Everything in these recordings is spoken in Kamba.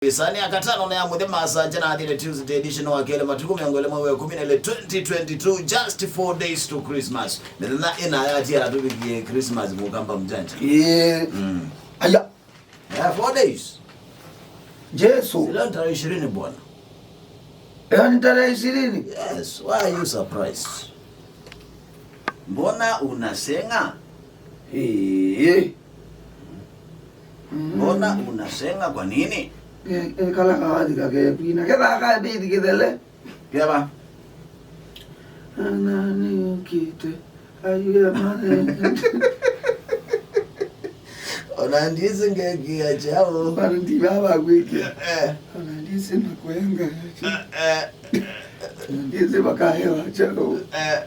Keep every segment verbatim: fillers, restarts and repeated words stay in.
Ĩsaa nĩ ya katano na ya mũthya masaa nja na athĩle Tuesday edition wa kelĩ matukũ mĩongo ĩlĩ mwei wa ĩkũmi na ĩlĩ twenty twenty-two, just four days to Christmas. Mĩthenya ĩna ya tiara tũvikie Christmas, Mukamba mjanja. Yeah. Mm. Aya. Yeah, four days. Jesu. Sila tarehe ishirini bwana. Leo ni tarehe ishirini? Yes, why are you surprised? Mbona unasenga? Eh. Mbona unasenga kwa nini? Eh, eh, kala kawathi kake kwina. Ketha ka bithi kithele. Keva. Ana ni ukite. Ayuya mane. Ona ndisi ngekia chao. Bado ndi baba kwikia. Eh. Ona ndisi na kwenga. Eh. Ona ndisi bakahewa chao. Eh.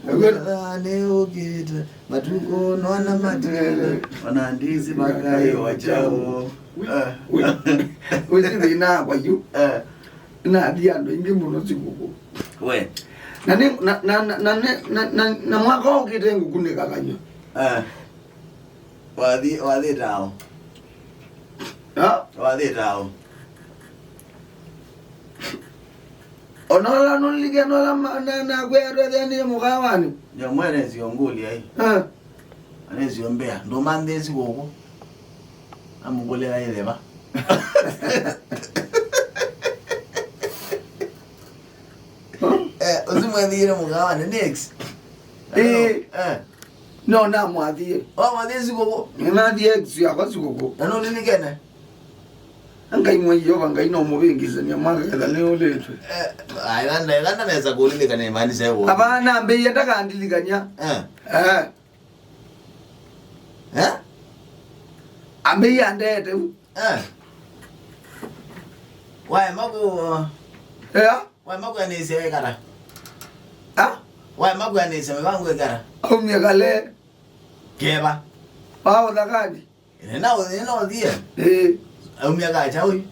Ona ni ukite. Matukũ nona matele. Ona ndisi bakahewa chao. Eh. Uzi thina kwa yu. Eh. Nathi andũ aingĩ mũno sikũkũ. We. Na nĩ, na, na, na, na, nĩ, na, na, na mwaka ũkĩte ngũkunĩka kanywa. Eh. Wathi, wathi tao. Ha? Wathi tao. Ona ola nũlike nola ma-, na, na kwĩa twethĩanĩe mũkawanĩ. Ndio mwene sio ngũli ai. Eh. Ane sio mbea. Ndo manthi sikũkũ. Amũkũlĩla ĩtheva. Eh, ũsu mwethĩĩle mũkawanĩ nĩ ex? Ĩĩ. Eh. No, namwathie. Wamwathie sikũkũ? Nĩnathie ex yakwa sikũkũ. Na nũlilikene? Ngai mwĩ Yeova, Ngai no mũvĩngĩsania mwaka ketha nĩ ũlĩtwe. Eh, ai, nda, nda nesa kũlilikana imaanisha ewo. Aba nambĩie ndakandilikania. Eh. Eh. Eh? Ambĩie andeete u. Eh. Waema ku-, yeah. Waema kwianĩsya ĩkata. Ah? Waema kwianĩsya mĩvango ĩkata. Aumie kale. Keva. Wa ũthakani. Ĩna ũthĩ, ĩna ũthie. Ĩĩ. Aumia ka chawi.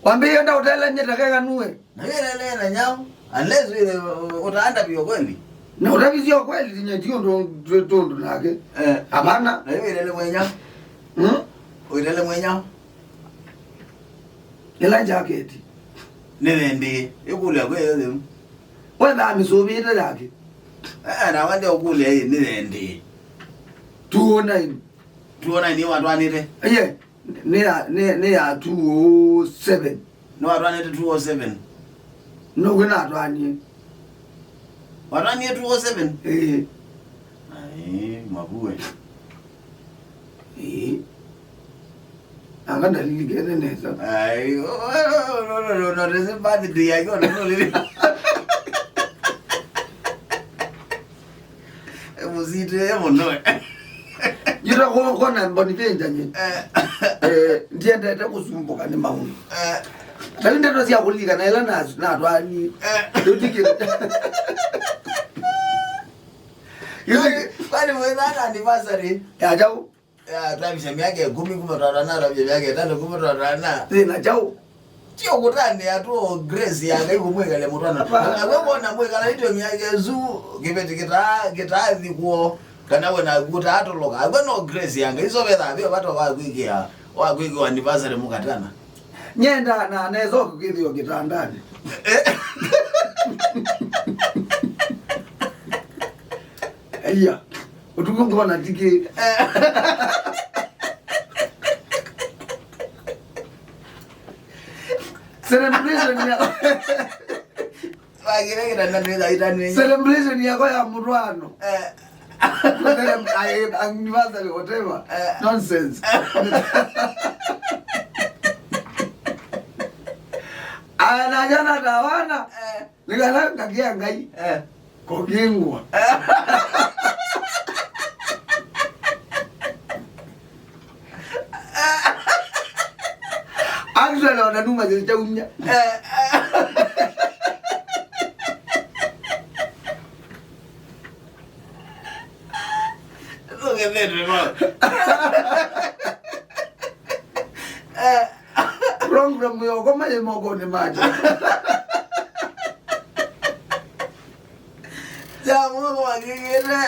Wambĩie ndaũtelany'e ta keganue. Na wĩlele na nyau. Unless wĩle ũtaanda vyo kweli. Na ũtavisye kweli, tinya ti ũndũ tũ-, tũndũ nake. Eh. Hapana. Na wĩlele mwenyau. Hmm? Wĩlele mwenyau. Ĩla jacket. Nĩ thendi. Ĩkũlya kwĩ yo thĩu. Wethaa mĩsũvĩte yake. Eh, na wende ũkũlya ĩ, nĩ thendi. Two oh nine. Two oh nine nĩ watwanĩte? Ye, nĩ ya, nĩ, nĩ ya two oh seven. Nĩ watwanĩte two oh seven? Nũkwĩ natwanie. Watwanie two oh seven? Ĩĩ. Ai, mavue. Ĩĩ. Anga ndalilikene nesa. Ai, o, o, no, no, no, no, this birthday yake, no, no, no. Mũsitĩe mũno. Yĩta kũkona mboni venjanye. Eh. Eh, ndiendete kũsumbũka nĩ maũndũ. Eh. Tayu ndeto sya kũlilikana ĩla na, natwani. Eh. Rĩu tikĩ. Kwani, kwani mwĩna anniversary? Ya jau. Ya, twavisya myaka ĩkũmi kuma twatwana, twavisya myaka ĩtatũ kuma twatwana. Thĩna kyaũ? Ti ũkũtanĩa tu, grace ya Ngai kũmwĩkalya mũtwana. Hapana. Nawe wona mwĩkala ityo myaka ĩsu, kĩveti kĩtaa, kĩtaathi kwoo, kana we naku ũtaatoloka. Awe no grace ya Ngai, iso vethaa vyo vata wa kwĩkĩa, wa kwĩkĩwa anniversary mũkatana. Nyenda na nesa kũkĩthĩwa kĩtandanĩ. Iya. Ũtukũ ngona tikĩ. Celebration ya. Wagire kĩtanda nĩ thaa itano. Celebration yakwa ya mũtwano. Eh. Celeb-, ai, anniversary, whatever. Eh. Nonsense. Aya, na jana tawana. Eh. Nĩ kana ngakĩa Ngai. Eh. Kũkĩngwa. Actually, ona numa zĩkyaumya. Eh. Ndũkethete no. Eh. Program yoko maĩ mokonĩ make. Ya, mũndũ wangĩkĩte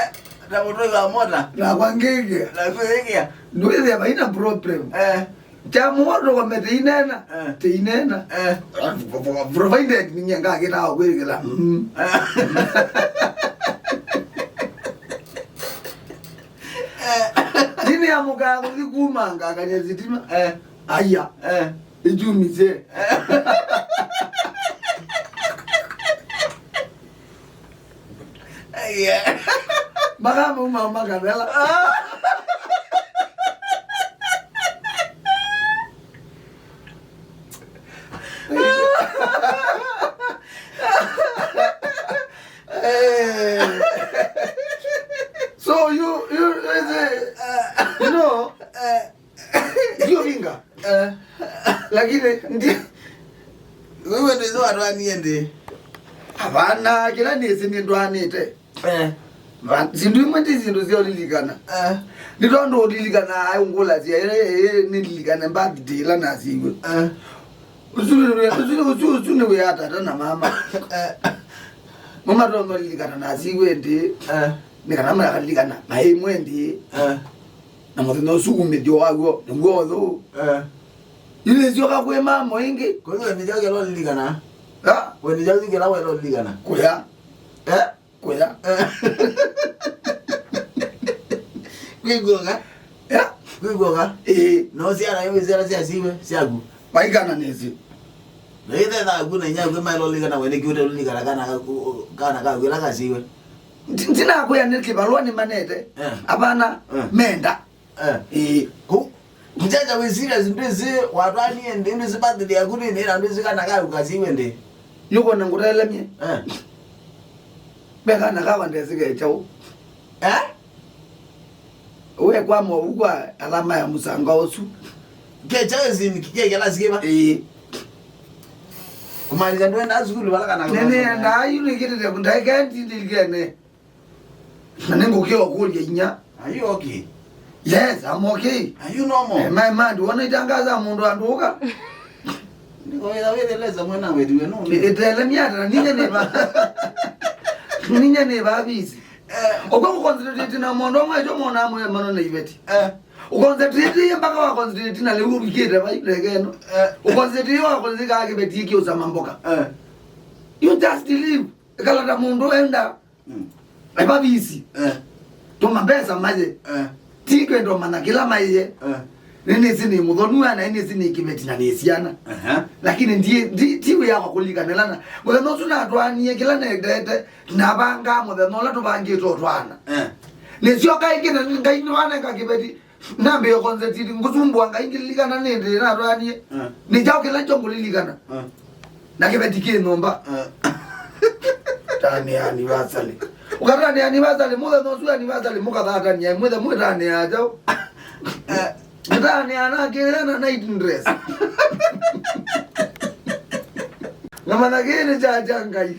na mũtwe wa mota. Na kwangĩkĩa. Na kwĩkĩa. Ndwĩthĩa vaina problem. Eh. Kya mũoto kwa mete inena, eh, te inena. Eh. Provided ninya ngakĩtaa kwĩkĩla. Mm. Nini ya mũkaa kũthi kuma ngakanya sitima. Eh. Aya. Eh. Ijumise. Yeah. Mpaka mauma makathela. Eh. So you, you, you say, you know, eh, ndio vinga. Eh. Lakini ndi- Wewe ndio watwanie ndi. Hapana, kĩla nĩsĩ nĩndwanĩte. Eh. Ba- sindu imwe ti sindu sya ũlilikana. Eh. Nĩ tondũ ũlilikana aĩ ũngũlasya, eh, eh, nĩlilikane birthday ĩla nasiwe. Eh. Ũsu nĩ wĩa- ũsu nĩ- ũsu- ũsu nĩ wĩa tata na mama. Eh. Mama tondo lilikana nasiwe ndi. Eh. Nĩ kana makalikana maĩ mwe ndi. Eh. Na mũthenya ũsu umĩthyo waw'o nĩw'o ũthũ. Eh. Yu nĩsyoka kwĩ mama ĩngĩ. Kwa hiyo nĩjaũkĩla ũlilikana? Ha? We nĩjaũkĩla wela ũlilikana? Kũya. Eh? Kũya. Eh. Kwĩkwoka? Eh? Kwĩkwoka? Ĩĩ. No syana iwe syana syasiwe syaku? Vaikana nĩsĩ. Na ithe thaku na inyaku maĩla ũlilikana we nĩkĩ ũte ũlilikana kana ka- u- u- kana kaku ĩla kasiwe? Ndi- ndinakwĩa nĩ kĩvalũa nĩmanete. Eh. Apana. Eh. Menda. Eh. Ĩĩ. Ku- Mjaja we serious, ndwĩsĩ watwanie ndi, ndwĩsĩ birthday yaku nĩ nĩ na ndwĩsĩ kana kaku kasiwe ndi. Nĩũkona ngũtelemye. Eh. Be kana kawa ndesĩ ke kyaũ. Eh? Ũye kwa movu kwa alama ya mũsanga ũsu. Ke kyaũ ĩsĩ nĩ kĩkĩla sikiva? Ĩĩ. Kumaanisha ndwenda sukulu vala kana nene nda yu nĩ kĩtete ndaika ndilikene. Na nĩngũkĩa ũkũlya inya. Are you okay? Yes, I'm okay. Are you normal? Eh, my man, wona itangaza mũndũ andũka. Niko wĩra wĩtheleza mwena wetu we no. Itele miata ninye nĩ ba. Ninye nĩ ba busy. Eh. Okwa concentrate na mũndũ mwe jo mona mwe mano na iveti. Eh. Uconcentrate mpaka wa concentrate na leo ulikite ba ndege ĩno. Eh. Uconcentrate wa concentrate ka kibeti kio sama mboka. Eh. You just leave. Kala ta mũndũ enda. Mm. Eva visi. Eh. Tũma mbesa maye. Eh. Ti kwenda ũmanya kĩla maĩe. Eh. Nĩnĩsĩ nĩ mũthonu na nĩnĩsĩ nĩ kĩveti na nĩ syana. Aha. Lakini ndi, ndi, ti wĩa wakwa kũlikanĩla na. Mũthenya ũsu natwaanie kĩla nendete, navangaa mũthenya ũla tũvangĩte ũtwaana. Eh. Nĩsyoka ĩngĩ na Ngai nĩwanenga kĩveti. Nambĩĩa concentrate, ngũsumbũa Ngai ngĩlilikana nĩ ndĩ natwaanie. Eh. Nĩ kyaũ kĩla kyo ngũlilikana? Eh. Na kĩveti kĩ nyũmba. Eh. Tanĩa anniversary. Ũkatanĩa anniversary, mũthenya ũsu anniversary, mũkathatanĩa, mwĩthe mwĩtanĩa kyaũ? Eh. Mũtanĩa na kĩla na night dress. Ngamanya kĩĩ nĩ kya kya Ngai.